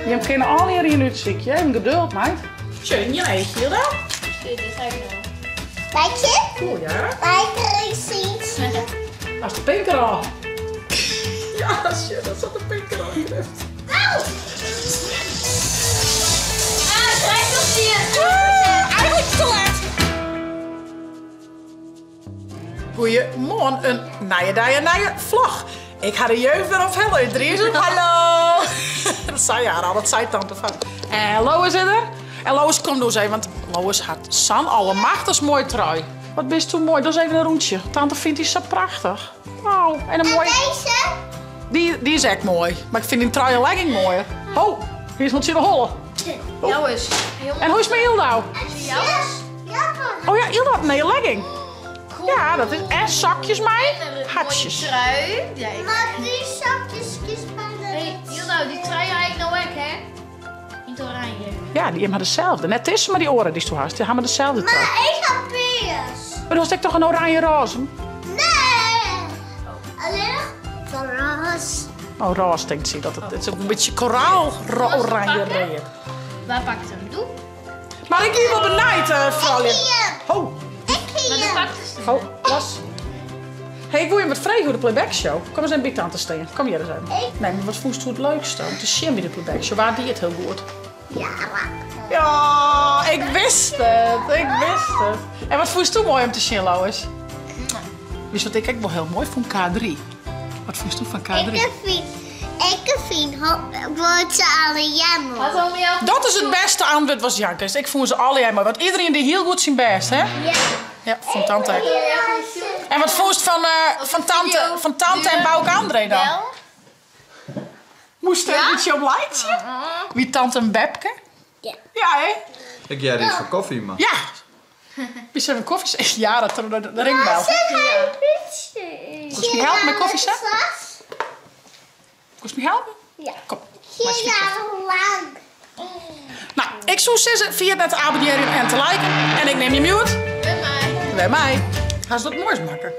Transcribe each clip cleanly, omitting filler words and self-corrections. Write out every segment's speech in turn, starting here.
Jim kinne allegear ien útsykje. Even geduld, meid. Sjoch, ien eachje, Hilda. Dit is ek no. Weet je? Cool, ja. Bij Dat is de pinker al. Ja, shit, dat zat de pinker al in. Au! Ah, schrijf nog hier. Eigenlijk te laat. Goeiemoarn, in nije dei, in nije vlog. Ik ha de jeugd wer ophelle út Driezum. Hallo! Dat sei Jara al, dat sei tante fan. En Lois is der. En Lois, kom doe eens even, want Lois hat sa'n allemachtigs moai trui. Wat bist doe moai, doe eens even in rûntsje. Tante fynt dy sa prachtich. Oh, en in moaie... En deze? Dy, dy is ek moai, mar ik fyn dyn trui en legging moaier. Oh, hy is wol tsjin de holle. Oh. Jou eens. En hoe is it mei Yldau? Jou eens. Oh ja, Yldau hat in nije legging. Ja, dat is en sokjes mei hatsjes. Trui. Ja, ik... Maar die zakjes kies maar Hey, Yldau, die trui ha ik no ek, hè? In het oranje. Ja, dy ha deselde. Net dizze, mar dy oare dy'tsto hast. Dy ha deselde trui. Maar ik heb peers. Mar do hast ek toch in oranje-rôze? Nee. Alleen van roze. Oh, rôze tinkt sy dat it is in bytsje koraal oranje read. Wa pakt him? Doe? Mar ik wie wol benijd, uh, froulju. Ho. Maar doe pakt het. Ho, los. Hey, ik woe jim wat freegje oer de playback show. Kom ris even by tante stean. Kom hjir ris even. Nee, mar wat fûnst it leukste om te sjen by de playback show? Wa die it hiel goed? Jara. Ja, ik wist it. Ik wist it. En wat fûnst moai om te sjen, Lois? Witst wat ik ek wol hiel moai fûn? K3. Wat fûnst fan K3? Ik fyn, ik fyn wol se allegear moai. Dat is it bêste antwurd watst jaan kinst. Ik fûn se allegear moai, want iderien die hiel goed syn bêst, hè? Ja. Ja, fûn tante ek. En wat fûnst fan, uh, fan, tante, fan tante en Bouke André dan? Moast der in bytsje om laitsje? Wie tante en Bepke? Ja. Ja, hè? Ik hear yts fan kofje, mar. Ja! Wie even kofje? Ja, dat de ringbel. Wolst my helpe mei kofje setten? Wolst my helpe? Ja. Kom. lang. Nou, ik soe sizze, ferjit net te abonnearjen en te liken. En ik nim jim hjoed. By my. By my. Hast wat moais makke?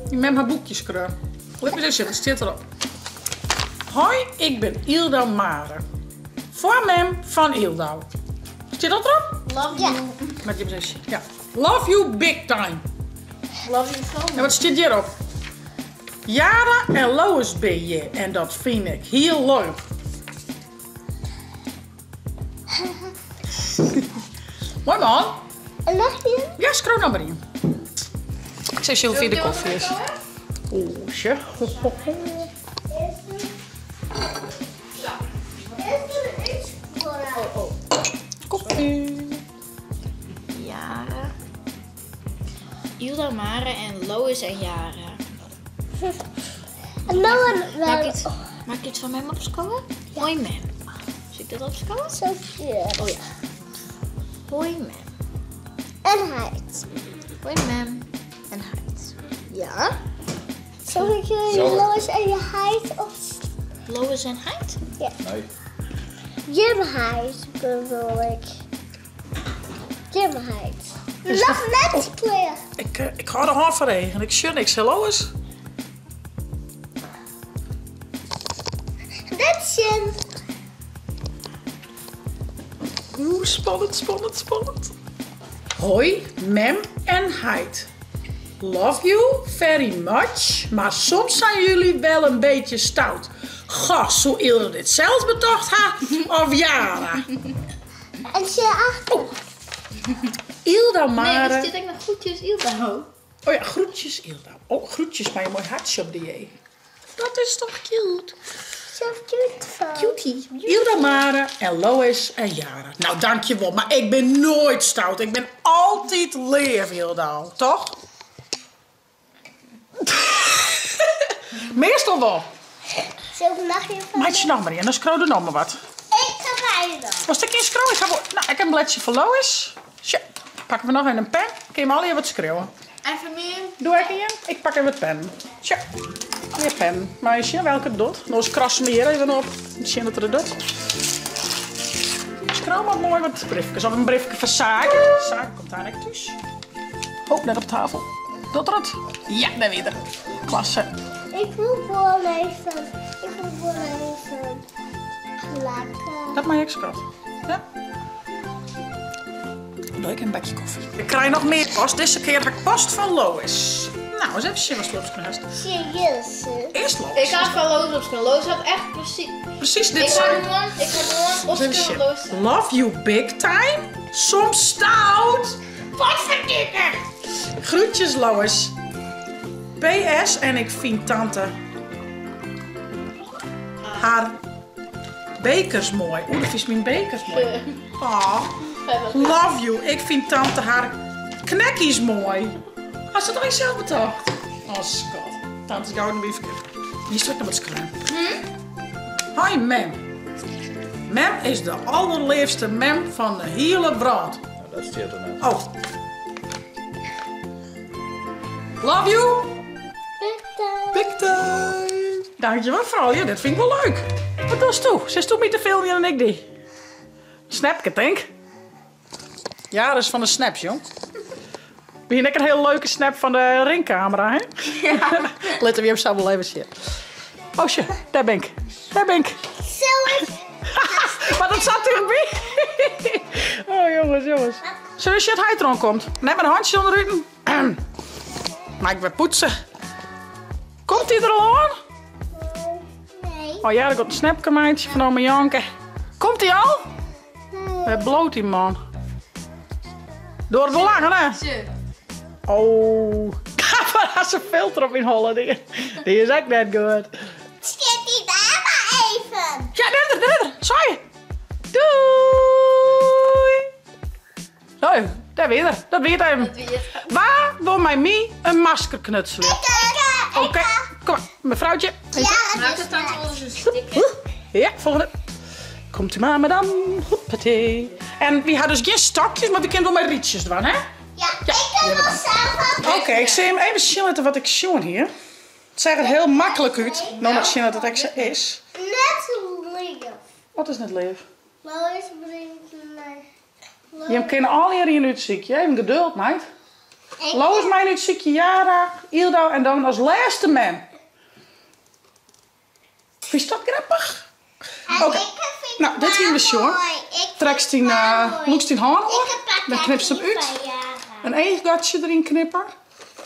Dyn mem hat boekje skreaun. Lit my ris sjen, wat stiet derop? Hoi, ik bin Yldau Mare. Foar mem fan Yldau. Stiet dat derop? Love you. Moat jim ris sjen. Ja. Love you big time. Love you so En wat stiet hjirop? Jara en Lois binne hjir en dat fyn ik hiel leuk. Moai man. En noch ien? Ja, skriuw noch mar ien. Ik sil sjen hoefier de kofje is. Oeh, sjoch. Is der iets voor? Koffie. Jara. Yldau Mare en Lois en Jara. En nou een Mag ik iets, mag ik iets van mem opskriuwe? Hoi mem. Sil ik dat opskriuwe? Zo Oh ja. Hoi mem. En heit. Hoi mem. En heit. Ja. Zal ik je Lois en je heit of Lois en heit? Nee. Jim heit bedoel ik. Jim heit. Nog net kleur. Ik, eh, ik hâld de hân foar de eagen. Ik sjoch niks. Lois? Net sjen. Oeh, spannend, spannend, spannend. Hoi, mem en heit. Love you very much, maar soms zijn jullie wel een beetje stout. Goh, soe Yldau dit sels betocht ha of Jara? En ze achter. Oh. Yldau Nee, Mare. er zit ook nog groetjes Yldau. Oh ja, groetjes Yldau. Oh, groetjes bij een mooi hartje op de J. Dat is toch cute? Zo cute van. Cutie. Yldau Mare en Lois en Jara. Nou, dankjewel. Maar ik ben nooit stout. Ik ben altijd leaf, Yldau. Toch? Meastal wol. Zo mag je van. Meitsje noch mar ien, dan skriuw der noch mar wat. Ik ga bijna. Wolst ek ien skriuwe? Ik ha wol, nou, ik ha in bledsje foar Lois. Sjoch, pakke we noch even in pen. Kinne jim allegear wat skriuwe. En foar my? Doe ek ien? Ik pak even wat pennen. Sjoch, mear pennen. Mei sjen welke it docht. Oars krasse we hjir even op. Sjen dat er it docht. Skriuw mar moai wat briefkes. Of in briefke foar Sake. Sake komt dêr ek thús. Oh, net op tafel. Docht er it? Ja, dêr wie er. Klasse. Ik wil voorlezen. Ik wil voorlezen. Lekker. Dat mei ek, skat. Ja. Doe ik in bakje koffie. Ik krij noch mear post. Dizze kear ha ik post fan Lois. Nou, ris even sjen watst opskreaun hast. Serieus? Earst Lois. Ik ha fan Lois opskreaun. Lois hat echt precies. Precies dit Ik ha sein. gewoan, ik ha gewoan Even opskreaun sjen. wat Lois sei. Love you big time. Soms stout. Wat ferdikke. Groetjes Lois. PS en ik fyn tante har bekers moai. Oeh, do fynst myn bekers moai. Oh, love you. Ik fyn tante har knekkies moai. Hast dat allegear sels betocht? Oh, skat. Tante's gouden wyfke. Hjir stiet noch wat skreaun. Hoi mem. Mem is de allerleafste mem fan de hiele wrâld. Dat stiet der net. Oh. Love you. Big time. Big time. Dankjewel froulju, dit fyn ik wol leuk. Wat dochst do? Sitst do my te filmjen en ik dy? Snapke, tink. Ja, dat is fan de snaps, jong. We hiene ek in hiele leuke snap fan de ringkamera, hè? Ja. Litte we him sa wol even sjen. Oh, sjoch, dêr bin ik. Dêr bin ik. Zo is Maar dat zat tichtby. Oh, jongens, jongens. Zullen we shit hij erom komt? Net met een handje onder uten. Maar ik weer poetsen. Komt hij er al aan? Nee. Oh ja, er komt een snapje van ome Janke. Komt hij al? Nee. Hij bloot die man. Door het belang, hè? Oh. Daar is een filter op in hollen. Die is echt net goed. Zit die daar maar even. Ja, daar, daar, daar. Sorry. Doei. Nou, daar weer. Dat weer even. Waar wil mij mie een masker knutselen? Ik, Oké, kom maar. Mevrouwtje. Ja, Maak het tante wel eens een sticker. Ja, volgende. Komt u maar, madame. Hoppatee. En we hadden dus geen stokjes, maar we kunnen wel met rietjes doen, hè? Ja, ik kan wel zelf ook. Oké, ik zie hem even zien wat ik zien hier. Het ziet er heel makkelijk uit. Nou nog zien dat het echt zo is. Net lief. Wat is net lief? Lois brengt mij. Je kunt al hier in uitziekje. Even geduld, meid. Ik- Lois mijn uitziekje, Yara, Ildo en dan als laatste man. Vind je dat grappig? En Oké. ik vind Nou, dit zien we het zo. mooi. Ik Trekt vind die, het mooi. loekst die hand Ik op. heb Dan knipt ze hem uit. van Yara. Een eeggatje erin knippen.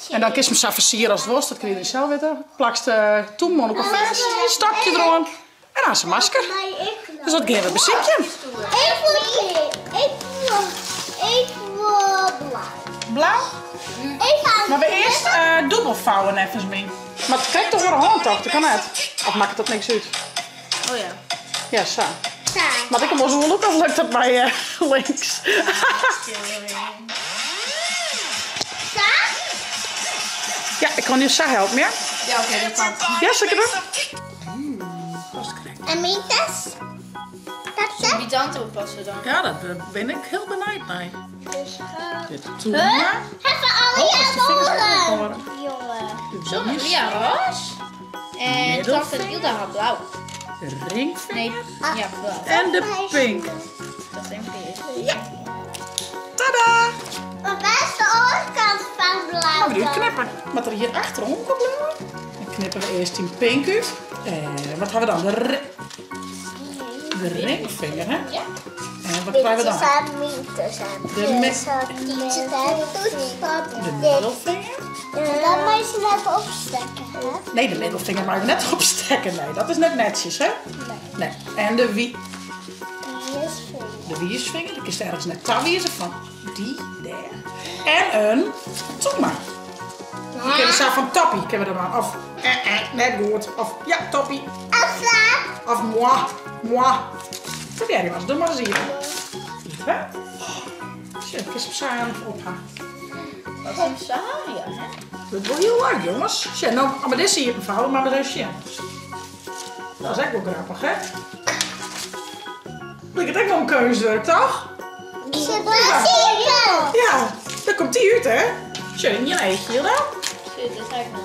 En dan kun je hem zo versieren als het was, dat kun je zelf weten. Plakst de toemon op een vest, stokje eraan en dan is een masker. Maar ik Dus dat gaan we bezieken. Ik wil, ik wil, ik wil blauw. Blauw? Ik ga Maar we eerst dubbel vouwen even mee. Maar het trekt toch weer een hand toch? Dat kan net. Of maakt het dat niks uit? Oh ja. Ja, zo. staan. Maar ik hem wel zo ook of lukt dat bij links? Staan? Ja, ik kan je zo helpen, ja? Ja, oké, dat kan. Ja, zal ik het doen? En mijn tas? Dat is Die tante oppassen dan. Ja, dat ben ik heel benieuwd naar. Dit toe Huh? maar. Even alle Oh, als de vingers jaren erop horen. Jongen. Zo, ja, roze. En tante en Ilda had blauw. De ringvinger. Nee, ja, blauw. En de pink. Dat denk ik. Ja. Tada! Maar waar is de oorkant van blauw? Nou, we doen knippen. Wat er hier achterom komt blauw. Dan knippen we eerst die pink uit. En wat hebben we dan? De ringvinger, hè? Ja. En wat krijgen we dan? De middelvinger. Dat mag je net opstekken, hè? Nee, de middelvinger mag je net opstekken. Nee, dat is net netjes, hè? Nee. En de wie... De wiesvinger, die is ergens net touwwiezen van die, daar. En een tongma. We kennen ze van toppie, kennen we dat maar. Of net goed. Of ja, toppie. Of moi, moi. Probeer je maar eens, doe maar eens hier. Hè? Shit, ik is op saai op haar. Wat is een saai, hè? Dat wordt heel leuk, jongens. Shit, nou, maar dit zie je mevrouw, maar dat is shit. Dat is echt wel grappig, hè? Lijkt het echt wel een keuze, toch? Ja, daar komt die uit, hè? Shit, in je eentje, dan. Shit, dat ga ik nog.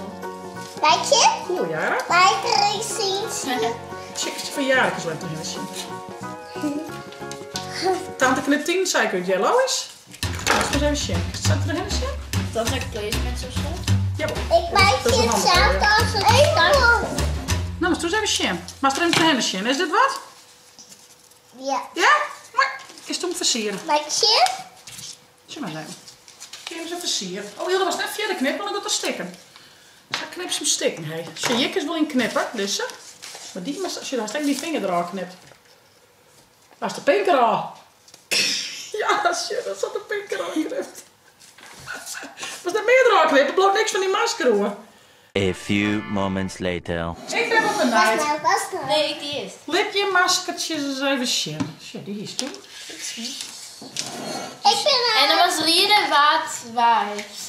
Kijk je? Cool, ja. Kijk er eens eens. Chick is de verjaardag is leuk te zien. Tante knipt 10, zei ik uit yellow is. Dat is even zien. Staat er een zien? Dat is een placement of zo. Jawel. Ik maak Dat is je een handige, hetzelfde als het start. Nou, maar doe eens even zien. Maar is er even te zien. Is dit wat? Ja. Ja? Moai. Kinst him fersiere. Meitsje. Sjoch mar ris even. Kin him sa fersiere. Oh, Hilde moatst net fierder knippe, want dan giet er stikken. Sa knipst him stikken, hé. Sjoch, hjir kinst wol yn knippe, dizze. Mar dy moatst, sjoch, hast ek dyn finger derôf knipt. Hast de pinker ôf. Ja, sjoch, dat zat de pinker ôf knipt. Moatst net mear derôf knippe, bliuwt niks fan dyn masker oer. A few moments later. Ik bin wol benijd. Nee, ik die earst. Lit je maskertsjes ris even sjen. Sjoch, dy hiest toen. Ik bin En dan was riede wa't wa is.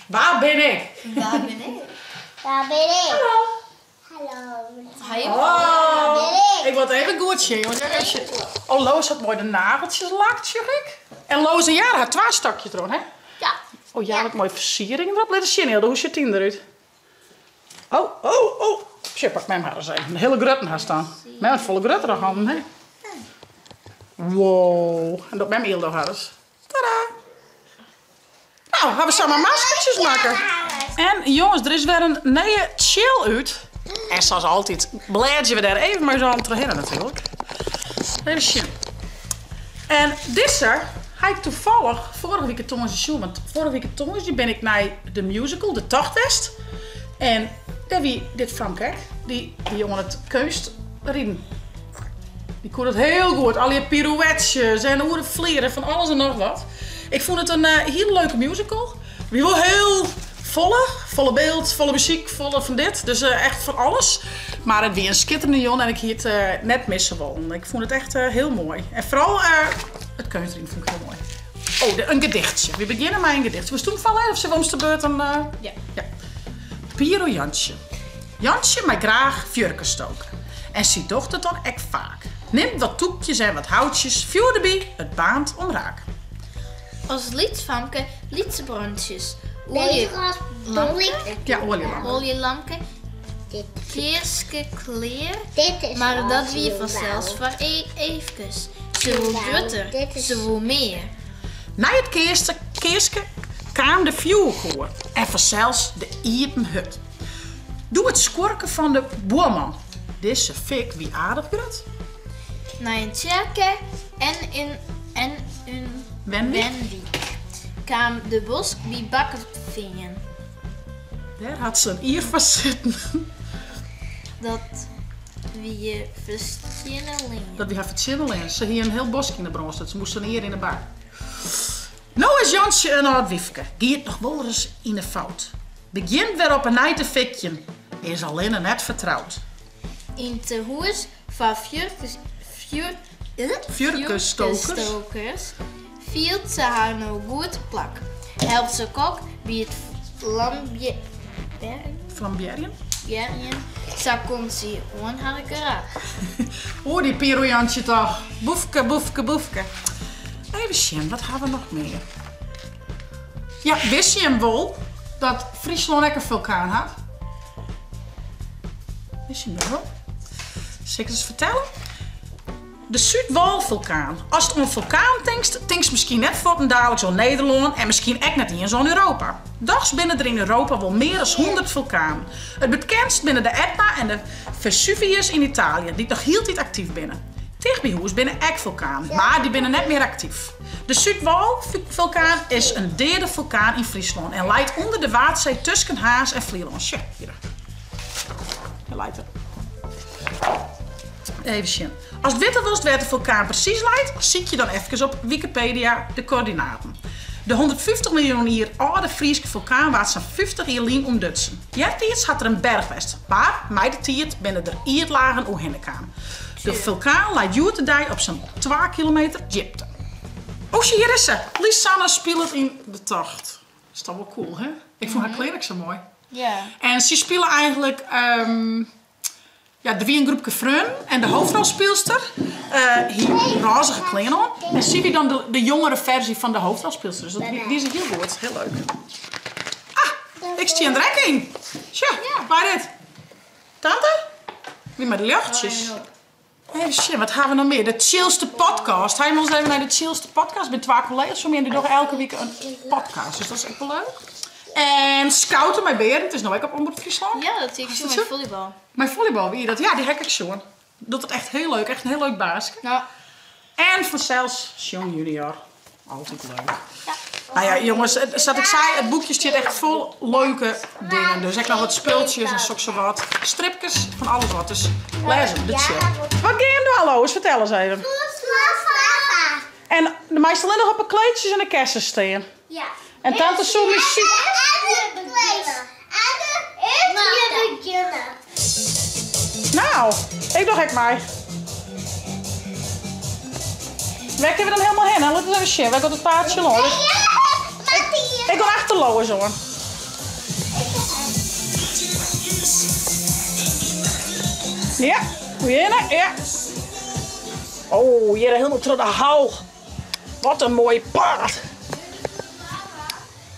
Wa bin ik? Wa bin ik? Wa bin ik? Hallo. Hallo. Oh, ik word even goed sjen, jongens. Even sjen. Oh, Lois hat moai de nageltsjes lakt, sjoch ik. En Lois en Jara hat twa stokjes deroan, hè? Ja. Oh, Jara hat moai fersiering derop. Lit ris sjen, Hilde, hoe sjocht dyn derút? Oh, oh, oh. Sjoch, pak mem har ris even. In hiele grutten hast dan. Mem hat folle gruttere hannen, hè? Wow. En dat mem Hilde har ris. Tada! Nou, ha we samar maskertsjes makke. En jonges, der is wer in nije Tsjil út. En sa as altyd blêdzje we dêr even mei ús allen trochhinne natuerlik. Even sjen. En dizze ha ik toevallig foarige wike tongersdei sjoen. Want foarige wike tongersdei bin ik nei de musical De Tocht west. En dêr wie dit famke ek. Dy wie oan it keunstriden. Dy koe dat hiel goed. Allegear pirouetsjes en oer de flier en fan alles en noch wat. Ik fûn it in hiele leuke musical. Wie wol hiel folle. Folle byld, folle muzyk, folle fan dit. Dus echt fan alles. Mar it wie in skitterende jûn en ik hie it net misse wollen. Ik fûn it echt hiel moai. En foaral it keunstriden fûn ik hiel moai. Oh, in gedichtsje. Wy begjinne mei in gedicht. Wolst do 'm foarlêze of sille we omste beurt dan... Ja. Ja. Piero Jantsje. Jantsje mei graach fjurke stoke. En sy docht it dan ek faak. Nimt wat tûkjes en wat houtsjes, fjoer derby, it baarnt omraak. As lyts famke lytse brantsjes, oaljelampke, kearske klear, mar dat wie fansels foar eefkes. Se woe grutter, se woe mear. Nei it kearske kaam de fjoerkoar en fansels de iepen hurd. Doe it skuorke fan de buorman. Dizze fik wie aardich grut. Nei in tsjerke en in en in wenwyk kaam de bosk by Bakkefean. Dêr hat se in jier foar sitten. Dat wie fertsjinne lean. Dat wie har fertsjinne lean. Se hie in hiel bosk yn 'e brân stutsen. Se moast in jier yn 'e bak. No is Jantsje in âld wyfke, giet noch wolris yn 'e fout. Begjint wer op 'e nij te fikjen, is allinne net fertroud. Yn 't hûs foar fjurkestokers fielt se har no goed te plak. Helpt se kok by it flambearjen, sa komt sy oan har gerak. Oer dy Piero Jantsje toch. Boefke, boefke, boefke. Even sjen, wat ha we noch mear? Ja, wist jim wol dat Fryslân ek in fulkaan hat? Wist jim dat wol? Sil ik it ris fertelle? De Súdwâlfulkaan. Ast oan fulkaan tinkst, tinkst miskien net fuortendaliks oan Nederlân en miskien ek net iens oan Europa. Dochs binne der yn Europa wol mear as hûndert fulkanen. It bekendst binne de Etna en de Vesuvius yn Italië, dy't noch hieltyd aktyf binne. Tichtby hûs binne ek fulkanen, mar dy binne net mear aktyf. De Súdwâlfulkaan is in deade fulkaan yn Fryslân en leit ûnder de Waadsee tusken Harns en Flylân. Sjoch, hjir. Dêr leit er. Even sjen. Ast witte wolst wêr't de fulkaan presys leit, sykje dan efkes op Wikipedia de koördinaten. De hûndertfyftich miljoen jier âlde Fryske fulkaan waard sa'n fyftich jier lyn ûntdutsen. Eartiids hat der in berch west, mar mei de tiid binne der ierdlagen oerhinne kaam. De fulkaan leit hjoed-de-dei op sa'n twa kilometer djipte. O, sjoch, hjir is se! Lisanne spilet yn De Tocht. Is toch wol cool, hè? Ik fûn har klean ek sa moai. En sy spile eigentlik Ja, der wie in groepke freonen en de hoofdrolspylster hie rôzige klean oan. En sy wie dan de jongere ferzy fan de hoofdrolspylster. Dus dat die se hiel goed. Hiel leuk. Ah, ik stean der ek yn. Sjoch, wa dit? Tante? Wie mei de ljochtsjes. Even sjen, wat ha we noch mear? De Tsjilste podcast. Ha jim wolris even nei de Tsjilste podcast? Binne twa kollega's fan my en dy dogge elke wike in podcast. Dus dat is ek wol leuk. En Scouten mei Berend is no ek op Omrop Fryslân. Ja, dat hie ik sjoen mei follybal. Mei follybal wie dat? Ja, dy ha ik ek sjoen. Docht it echt hiel leuk. Echt in hiel leuk baaske. Ja. En fansels Sjong Junior. Altyd leuk. Nou ja, jongens, sa't ik sei, it boekje stiet echt fol leuke dingen. Dus ek noch wat spultsjes en sokssawat. Stripkes, fan alles wat. Dus lês 'm, de Tsjip. Wat gean jim dwaan, Lois? Fertel ris even. En do meist allinnich op 'e kleedsjes en de kessens stean. Ja. En tante soe muzyk. Nou, ik doch ek mei. Wêr kinne we dan helemaal hinne? Lit ris even sjen, wêr giet it paadsje lâns? Ik gean achter Lois oan. Ja, begjinne, ja. Oh, hjir helemaal troch de hal. Wat in moai paad.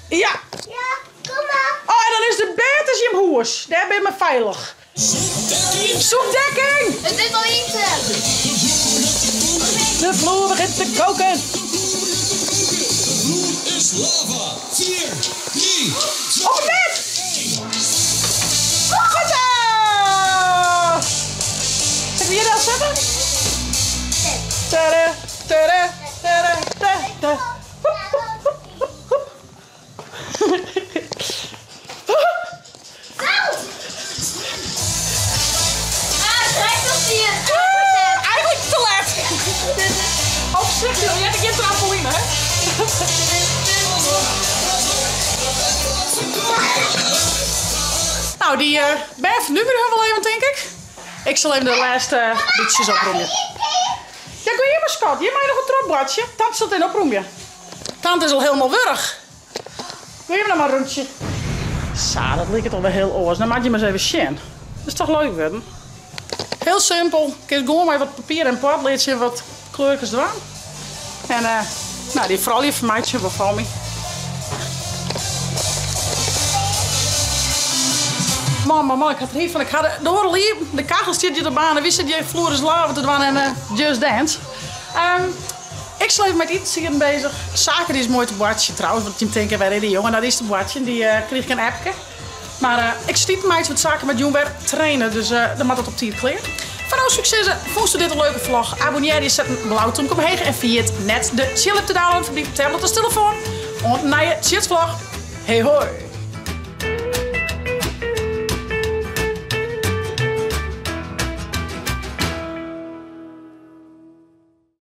Ja. Ja, kom mar. Oh, en dan is de bêd is jim hûs. Dêr binne we feilich. Zoek dekking! It is al iten. De vloer begint te koken. De vloer is lava. 4, 3, 2, Op het bed! Goed zo! Zitten we hier al zitten? Tada, tada, tada, tada. Hoep, hoep, hoep, hoep, hoep. Ah, trekt op die. Eigenlijk te laat. Op zich, joh, je hebt geen trampoline, hè? Nou, die Bef, nu weer wel even, denk ik. Ik zal even de laatste liedjes oproemen. Ja, ga je maar, schat. Je mag nog een trotbladje. Tante zat in oproemen. Tante is al helemaal wurg. Wil je nog maar een rondje? Zo, dat lijkt het alweer heel oors. Dan maak je maar eens even zien. Dat is toch leuk worden? Heel simpel. Ik heb gewoon maar wat papier en potloodje en wat kleurtjes eraan. En nou, die vooral je vermaakt je wel van me. Man, man, man, ik had er hier van. Ik had de oren liep, de kachel zit je de baan en wist dat je vloer is lava te doen en Just Dance. Ik sleep met iets hier bezig. Zaken die is mooi te bordje trouwens, want je denkt, waar is die jongen? Dat is de bordje, die kreeg ik een appje. Maar ik stiep mij iets wat zaken met Joenwer trainen, dus dan moet dat op tijd kleren. Van ons succes, vond je dit een leuke vlog? Abonneer je, zet een blauw toemke omheen en via het net de chill op te downloaden van die tablet als telefoon. En naar je vlog. Hey hoi!